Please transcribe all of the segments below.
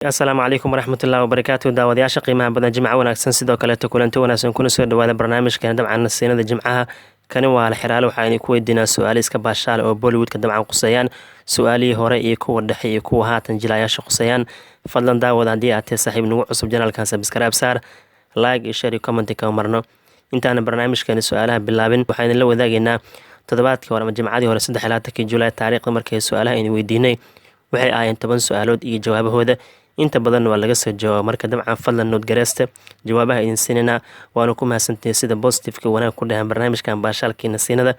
Asalaamu calaykum waraxmatullahi wabarakaatu. Daawadayaasha qiimaha badan, jimco wanaagsan, sidoo kaleeto kulanti wanaagsan, kuna soo dhawaada barnaamijkeena dabcan nasiinada jimcaha. Kani waa la xiraale. Waxaa idin ku weydiinaa su-aale iska baashaale oo Bollywoodka dabcan quseeyaan, su-aalihii hore iyo kuwa dhexe iyo kuwa haatan jilayaasha quseeyaan. Fadlan daawada, haddii aad tahay saaxiib nagu cusub channelkan, subscribe saar, like iyo share iyo comment kama marno. Intaana barnaamijkeena su-aalaha bilaabin, waxaan idinla wadaagaynaa toddobaadkii hore ama jimcadii hore, 23-kii Julaay, taariikhda markay su-aalaha idin weydiinay waxay ahaayeen 10 su-aalood iyo jawaabahooda. Inta badan waa laga soo jawaaba. Marka dabcan fadlan noodgareysta jawaabaha idin siinayna, waanu ku mahadsantihiin sida positiveka wanaag ku dhahan barnaamijkan baashaalkiina siinada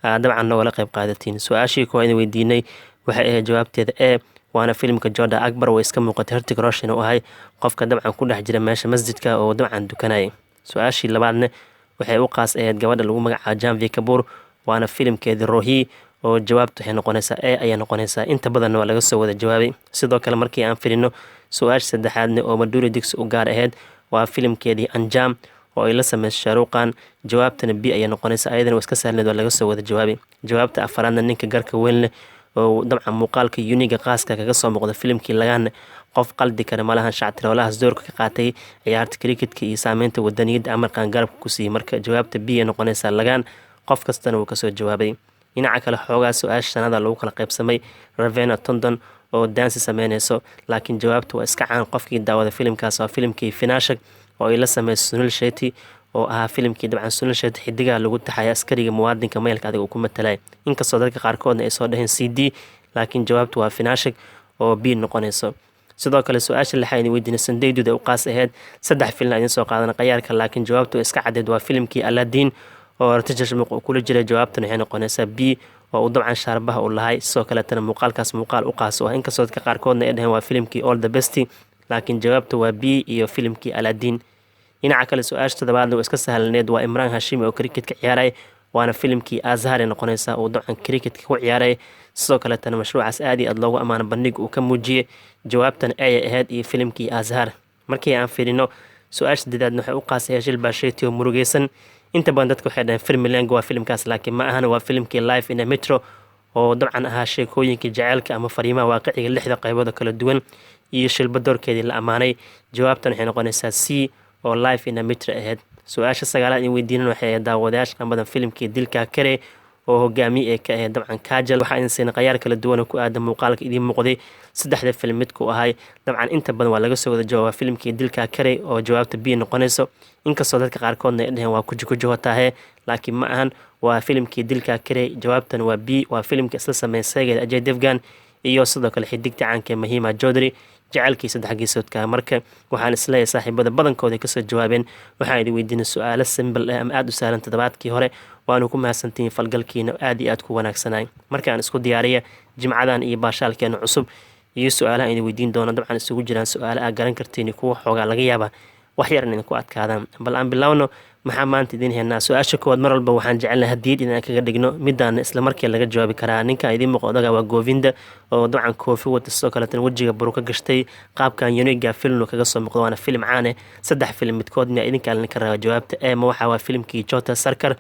aad dabcan noogala qayb qaadatiin. Su-aashii kuwaa idin weydiinay waxay ahayd jawaabteeda e, waana filimka Jodhaa Akbar. Way iska muuqatay Hrithik Roshan uu ahay qofka dabcan ku dhex jira meesha masjidka oo dabcan dukanayay. Su-aashii labaadna waxay u qaas ahayd gabadha lagu magacaabo Janhvi Kapoor, waana filimkeedii Rohi, oo jawaabtu waxay noqonaysaa e ayay noqonaysaa. Inta badanna waa laga soo wada jawaabay. Sidoo kale markii aan filino su-aasha saddexaadna oo Madhuri Dixit u gaar ahayd, waa filimkeedii Anjaam oo ay la sameysay Shah Rukh Khan, jawaabtana B ayay noqonaysaa. Ayadana waa iska sahlneed, waa laga soo wada jawaabay. Jawaabta afaraadna, ninka garka weyn leh oo dabcan muuqaalka uniga qaaska kaga soo muuqda filimkii Lagaanna, qof qaldi kara malahan, shactiroolahaas doorka ka qaatay ciyaarta cricketka iyo saameynta wadaniyadda amarkan garabka ku siiyey. Marka jawaabta B ay noqonaysaa, Lagaan, qof kastana wuu kasoo jawaabay. Dhinaca kale, xoogaa su-aasha sanada lagu kala qaybsamay, Raveena Tondon oo dance sameyneyso, laakiin jawaabta waa iska caan. Qofkii daawada filimkaas, waa filimkii Vinaashak oo ay la sameysay Sunil Shetty, oo ahaa filimkii dabcan Sunil Shetty xidigaha lagu taxaya askariga muwaadinka maylka adag uu ku matalay. Inkastoo dadka qaarkoodna ay soo dhaheen C D, laakiin jawaabtu waa Vinaashak oo B noqonayso. Sidoo kale su-aasha lixaa idin weydiinay Sanjay Dutt u qaas ahayd, saddex filin idin soo qaadana qayaarka, laakiin jawaabtu waa iska cadeed, waa filimkii Aladdin oo Riteish Deshmukh uu kula jiray. Jawaabtan waxay noqonaysaa B, oo uu dabcan shaarbaha uu lahay. Sidoo kaleetana muuqaalkaas muuqaal u qaas u ah, inkastoo dadka qaarkoodna ay dhaheen waa filimkii All the Best, laakiin jawaabta waa B iyo filimkii Aladdin. Dhinaca kale, su-aasha toddobaadna waa iska sahlaneed, waa Emraan Hashmi oo cricketka ciyaaray, waana filimkii Azhar ay noqonaysaa, uu dabcan cricketka ku ciyaaray. Sidoo kaleetana mashruucaas aad iyo aad loogu ammaano bandhig uu ka muujiyey. Jawaabtan ayay ahayd iyo filimkii Azhar. Markii aan fiirino su-aasha sideedaadna, waxay u qaasay Shilpa Shetty oo murugeysan. Inta badan dadka waxay dhaheen Firmilengo waa filimkaas, laakiin ma ahan, waa filimkii Life in a Metro oo dabcan ahaa sheekooyinkii jaceylka ama fariimaha waaqiciga lixda qaybood oo kala duwan iyo Shilpa doorkeedii la ammaanay. Jawaabtan waxay noqonaysaa C oo Life in a Metro ahayd. Su-aasha sagaalaad in weydiinan waxay ahayd, daawadayaasha badan, filimkii Dil Ka Kare oo hogaamiye ee ka ahayd dabcan Kajol. Waxaa idin siinay qayaar kala duwan oo ku aadan muuqaalka idiin muuqday saddexda film midku ahay. Dabcan inta badan waa laga soo wada jawaaba filimkii Dil Ka Kare oo jawaabta B noqonayso, inkastoo dadka qaarkoodna ay dhaheen waa Kuch Kuch Hota Hai, laakiin ma ahan, waa filimkii Dil Ka Kare. Jawaabtan waa B, waa filimka isla sameeyay seegeeda Ajay Devgan iyo sidoo kale xidigta caanka Mahima Chaudhary, jecelkii saddex geesoodka. Marka waxaan isleeyahay saaxiibada badankooda kasoo jawaabeen. Waxaan idin weydiinay su-aalo simple ah ama aada u sahlan toddobaadkii hore, waanu ku mahadsantihiin falgalkiina aad iyo aad ku wanaagsanay. Markaan isku diyaariya jimcadan iyo baashaalkeena cusub iyo su-aalaha idin weydiin doono, dabcan isugu jiraan su-aalo aad garan kartiin, kuwa xoogaa laga yaaba wax yar in idinku adkaadaan. Bal aan bilowno, maxaa maanta idiin heynaa? Su-aasha koowaad, mar walba waxaan jecelnahay hadiyad inaan kaga dhigno, midaana isla markii laga jawaabi karaa. Ninka idiin muuqda odaga waa Govinda oo dabcan koofi wata, sidoo kaleetana wejiga buru ka gashtay, qaabkan uniga filmnu kaga soo muuqdo, waana filim caane. Saddex filim midkood miyaa idinkaa ka raba jawaabta? E ma waxaa waa filimkii Chhota Sarkar,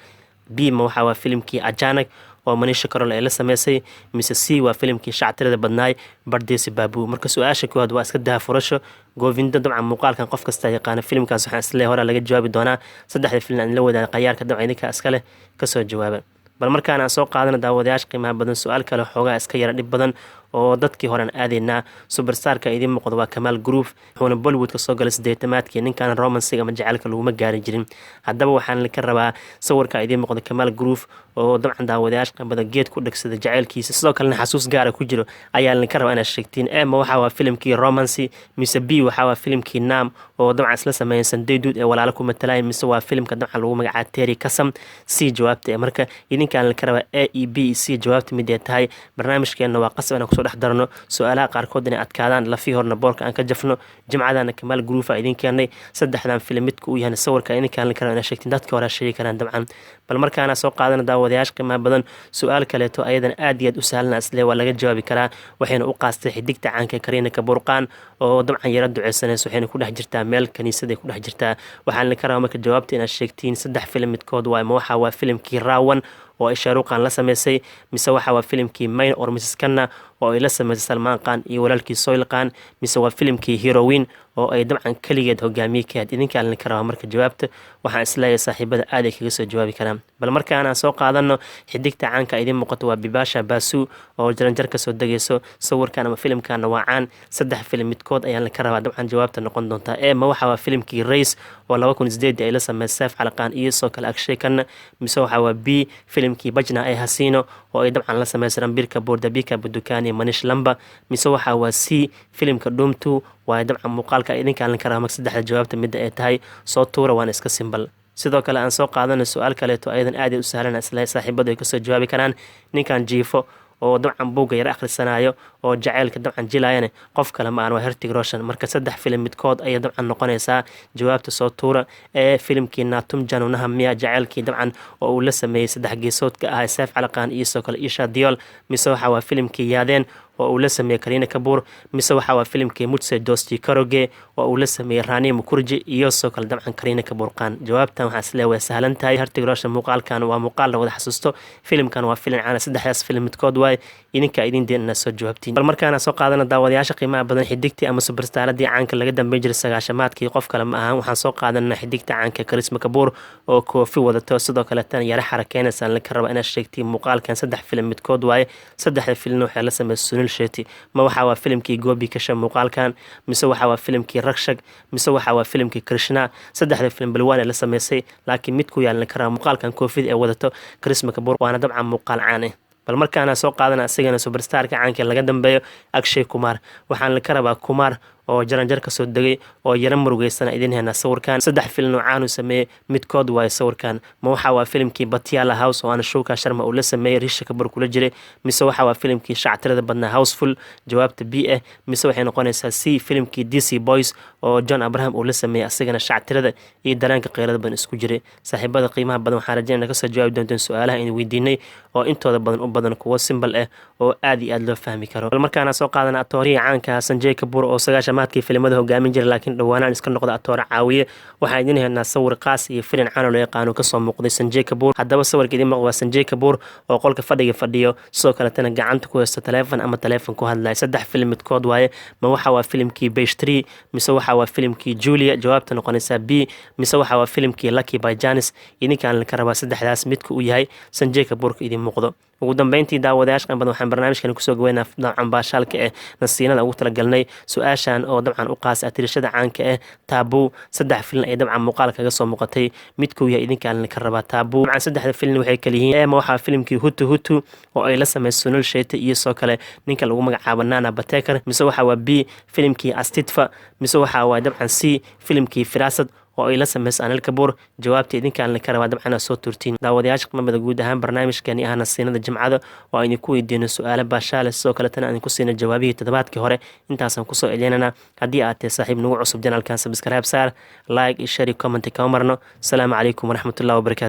B ma waxaa waa filimkii Achanak oo Manisha Koirala ay la sameysay, mise C waa filimkii shactirada badnaay Pardeesi Babu? Marka su-aasha koowaad waa iska daha furasho. Govinda dabcan muuqaalkan qof kasta yaqaana filimkaas, waxaan isleeyahay horaa laga jawaabi doonaa. Saddexda filim aan la wadaaga qayaarka, dabcan idinkaa iska leh, kasoo jawaaba. Bal markaan aan soo qaadana, daawadayaasha qiimaha badan, su-aal kale xoogaa iska yara dhib badan oo dadkii horean aadaynaa. Superstarka idiin muuqda waa Kamal Groove, wuxuuna Bollywood ka soo galay 80-aadkii. Ninkan romancega ama jaceylka laguma gaarin jirin. Haddaba waxaan ka rabaa sawirka idiin muuqda, Kamal Groove oo dabcan daawadayaasha qiimada geed ku dhegsada jaceylkiisa, sidoo kalena xasuus gaara ku jiro, ayaa ka rabaa inaad sheegtiin. E ma waxaa waa filimkii Romance, mise B waxaa waa filimkii Naam oo dabcan isla sameeyeen Sanjay Dutt ee walaalo ku matalaya, mise waa filimka dabcan lagu magacaaba Teri Kasam? C jawaabta ee marka idinkaan ka rabaa A E B C jawaabta mid ay tahay. Barnaamijkeena waa qasab inaan kusoo dhex darno su-aalaha qaarkood inay adkaadaan, lafii horna boorka aan ka jafno. Jimcadana Kamal Groove idin keenay. Saddexdan filim midka uu yahay sawirka idinkaan ka rabaa inaad sheegtiin, dadka hore sheegi karaan dabcan. Bal markaana soo qaadana, daawadayaasha qiimaha badan, su-aal kaleeto ayadan aad iyo aad u sahlan, isle waa laga jawaabi karaa. Waxayna u qaastay xidigta caanka Kareena Kapoor Khan oo dabcan yara duceysanaysa, waxayna ku dhex jirtaa meel kaniisaday ku dhex jirtaa. Waxaan ka rabaa marka jawaabta inaad sheegtiin saddex filim midkood waay. Ma waxa waa filimkii Ra.One oo ay Shah Rukh Khan la sameysay, mise waxa waa filimkii Main Aur Mrs Khanna oo ay la sameysay Salmaan Khan iyo walaalkii Sohail Khan, mise waa filimkii Heroine oo ay dabcan keligeed hogaamiye ka ahayd? Idinkaa ka rabaa marka jawaabta. Waxaan isleeyahay saaxiibada aad ay kaga soo jawaabi karaan. Bal markaanaan soo qaadano xidigta caanka idiin muuqato, waa Bipasha Basu oo jaranjar kasoo degayso. Sawirkan ama filimkana waa caan. Saddex filim midkood ayaan ka rabaa dabcan jawaabta noqon doontaa. E, ma waxa waa filimkii Race oo 2008 ay la sameysay Saif Ali Khan iyo soo kale Akshay Khanna, mise waxa waa B, filimkii Bachna Ae Haseeno oo ay dabcan la sameysay Ranbir Kapoor, Deepika Padukone iyo Manish Lamba, mise waxa waa C, filimka Dhoom 2 waayo? Dabcan muuqaalka idinkaan ka rabaa marka saddexda jawaabta midda ay tahay soo tuura, waana iska simple. Sidoo kale aan soo qaadana su-aal kaleeto ayadan aad u sahlan, isla saaxiibadu ay kasoo jawaabi karaan. Ninkan jiifo oo dabcan buugga yar akhrisanayo oo jaceylka dabcan jilayane qof kale ma aan, waa Hrithik Roshan. Marka saddex filim midkood ayay dabcan noqonaysaa jawaabta, soo tuura. Ee filimkii Na Tum Jano Na Hum miya, jaceylkii dabcan oo uu la sameeyey saddex geesoodka ah Saif Ali Khan iyo sidoo kale Esha Deol, mise waxa waa filimkii Yaadein oo uu la sameeyey Kareena Kapoor, mise waxa waa filimkii Mujhse Dosti Karoge oo uu la sameeyey Rani Mukerji iyo sidoo kale dabcan Kareena Kapoor Khan? Jawaabtan waxaa isleeyahay way sahlan tahay. Hrithik Roshan muuqaalkan waa muuqaal la wada xasuusto, filimkan waa filim caana. Saddexdaas filim midkood waay, idinkaa idin deen inaad soo jawaabtiin. Bal markaana soo qaadana, daawadayaasha qiimaha badan, xidigtii ama superstaradii caanka laga dambeyn jiray sagaashamaadkii. Qof kale ma ahan, waxaan soo qaadanaa xidigta caanka Karisma Kapoor oo koofi wadato, sidoo kale tan yara xarakeynaysa. Laka raba inaad sheegtay muuqaalkan saddex filim midkood waaye. Saddexda filimna waxay la sameysay Sunil Shetty. Ma waxa waa filimkii Gopi Kasha muuqaalkan, mise waxa waa filimkii Rakshak, mise waxa waa filimkii Krishna? Saddexda filim balwaan la sameysay, laakiin mid ku yaalan karaa muuqaalkan koofida ee wadato Karisma Kapoor, waana dabcan muuqaal caan ah. Bal markaana soo qaadana isagana superstarka caanka laga dambeeyo Akshay Kumar. Waxaan la ka rabaa Kumar oo jaranjar kasoo degay oo yaro murugeysana idin heynaa sawirkan. Saddex filin oo caan uu sameeyey midkood waayo sawirkan. Ma waxa waa filimkii Patiala House oo Anushka Sharma uu la sameeyey, Rishi Kapoor kula jiray, mise waxa waa filimkii shactirada badnaa Housefull, jawaabta B ah, mise waxay noqonaysaa C, filimkii Desi Boyz oo John Abraham uu la sameeyey, asagana shactirada iyo dareenka qeyrada badan isku jiray? Saaxiibada qiimaha badan, waxaan rajeynaya kasoo jawaabi doonteen su-aalaha aynu weydiinay oo intooda badan u badan kuwo simple ah oo aad iyo aad loo fahmi karo. Bal markaana soo qaadana atoorihii caanka Sanjay Kapoor oo sagaashamaadkii filimada hogaamin jiray, laakiin dhowaanaan iska noqda atoore caawiye. Waxaan idin helnaa sawir qaas iyo filin caan oo loo yaqaano kasoo muuqday Sanjay Kapoor. Haddaba sawirka idin muuqda waa Sanjay Kapoor oo qolka fadhiga fadhiyo, sidoo kaletana gacanta ku haysto taleefon ama taleefon ku hadlaya. Saddex filim midkood waaye. Ma waxa waa filimkii Bash 3, mise waxa waa filimkii Julia, jawaabta noqonaysaa B, mise waxa waa filimkii Lucky By Chance? Idinkaan ka rabaa saddexdaas midka uu yahay Sanjay Kapoorka idin muuqdo. Ugu dambeyntii, daawadayaasha badan, waxaan barnaamijkan kusoo gaweynaa dabcan baashaalka eh nasiinada ugu talagalnay su-aashan oo dabcan u qaas atirashada caanka ah Tabu. Saddex filin ay dabcan muuqaal kaga soo muuqatay, midkuu yahay idinkaan ka rabaa Tabu. Dabcan saddexda filin waxay kala yihiin: ema waxaa filimkii Hutu Hutu oo ay la sameysay Sunil Shetty iyo soo kale ninka lagu magacaabo Nana Patekar, mise waxa waa B, filimkii Astitva, mise waxa waa dabcan C, filimkii Firaasad oo ay la sameysay Anil Kapoor? Jawaabta idinkaan ka rabaa dabcan aad soo turtiin. Daawadayaasha qiimada, guud ahaan barnaamijkani ahna siinada Jimcada oo aynu ku weydiino su-aalo baashaale, sidoo kaletana aan ku siino jawaabihii toddobaadkii hore, intaasaan kusoo celinana. Haddii aad tahay saaxiib nagu cusub channelkan, subscribe saar, like iyo share iyo comment kama marno. Asalaamu calaykum waraxmatullahi wabarakatu.